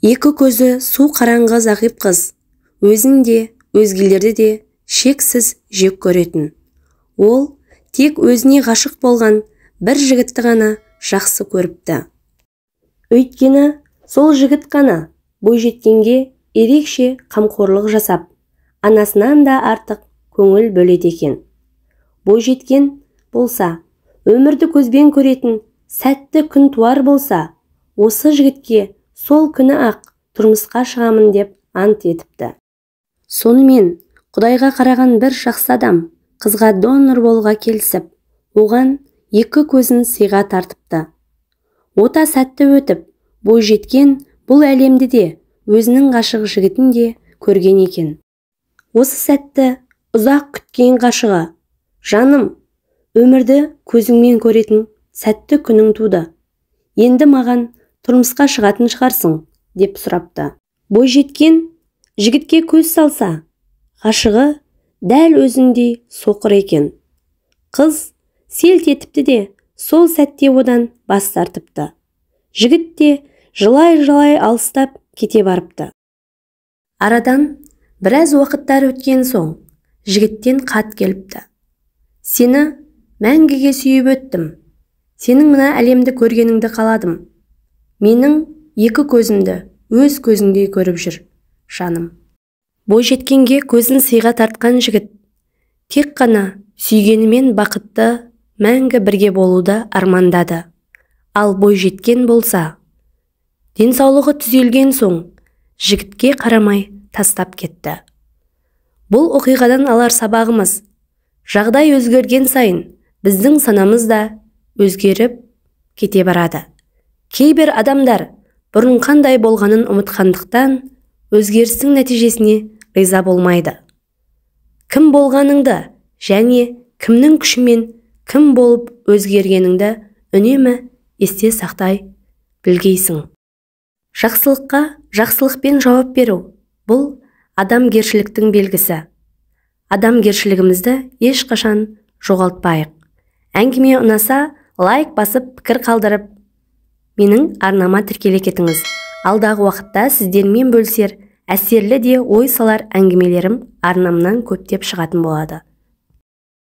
Екі көзі су қараңғы зағип қыз өзін де, өзгелерді де шексіз жек көретін. Ол тек өзіне ғашық болған бір жігітті ғана жақсы көріпті. Өйткені сол жігіт қана бойжеткенге ерекше қамқорлық жасап, анасынан да артық көңіл бөледі екен. Бойжеткен болса, өмірді көзбен көретін сәтті күн туар болса, осы жігітке сол күні-ақ тұрмысқа шығамын деп ант етіпті. Сонымен Құдайға қараған бір жақсы адам қызға донор болуға келісіп, оған екі көзін сыйға тартыпты. Ота сәтті өтіп, бойжеткен бұл әлемді де, өзінің ғашық жігітін де көрген екен. Осы сәтті ұзақ күткен ғашығы: «Жаным, өмірді көзіңмен көретін сәтті күнің туды. Енді маған тұрмысқа шығатын шығарсың», деп сұрапты. Бойжеткен жігітке көз салса, ғашығы дәл өзіндей соқыр екен. Қыз селт етіпті де, сол сәтте одан бас тартыпты. Жігіт те жылай-жылай алыстап кете барыпты. Арадан біраз уақыттар өткен соң жігіттен хат келіпті. «Сені мәңгіге сүйіп өттім. Сенің мына әлемді көргеніңді қаладым. Менің екі көзімді өз көзіңдей көріп жүр, жаным». Бойжеткенге көзін сыйға тартқан жігіт тек қана сүйгенімен бақытты мәңгі бірге болуды армандады. Ал бойжеткен болса, денсаулығы түзелген соң жігітке қарамай тастап кетті. Бұл оқиғадан алар сабағымыз: жағдай өзгерген сайын біздің санамыз да өзгеріп кете барады. Кейбір адамдар бұрын қандай болғанын ұмытқандықтан өзгерістің нәтижесіне риза болмайды. Кім болғаныңды және кімнің күшімен кім болып өзгергеніңді үнемі есте сақтай білгейсің. Жақсылыққа жақсылықпен жауап беру – бұл адамгершіліктің белгісі. Адамгершілігімізді ешқашан жоғалтпайық. Әңгіме ұнаса, лайк басып, пікір қалдырып, менің арнама тіркеле кетіңіз. Алдағы уақытта сіздермен бөлісер әсерлі де ой салар әңгімелерім арнамнан көптеп шығатын болады.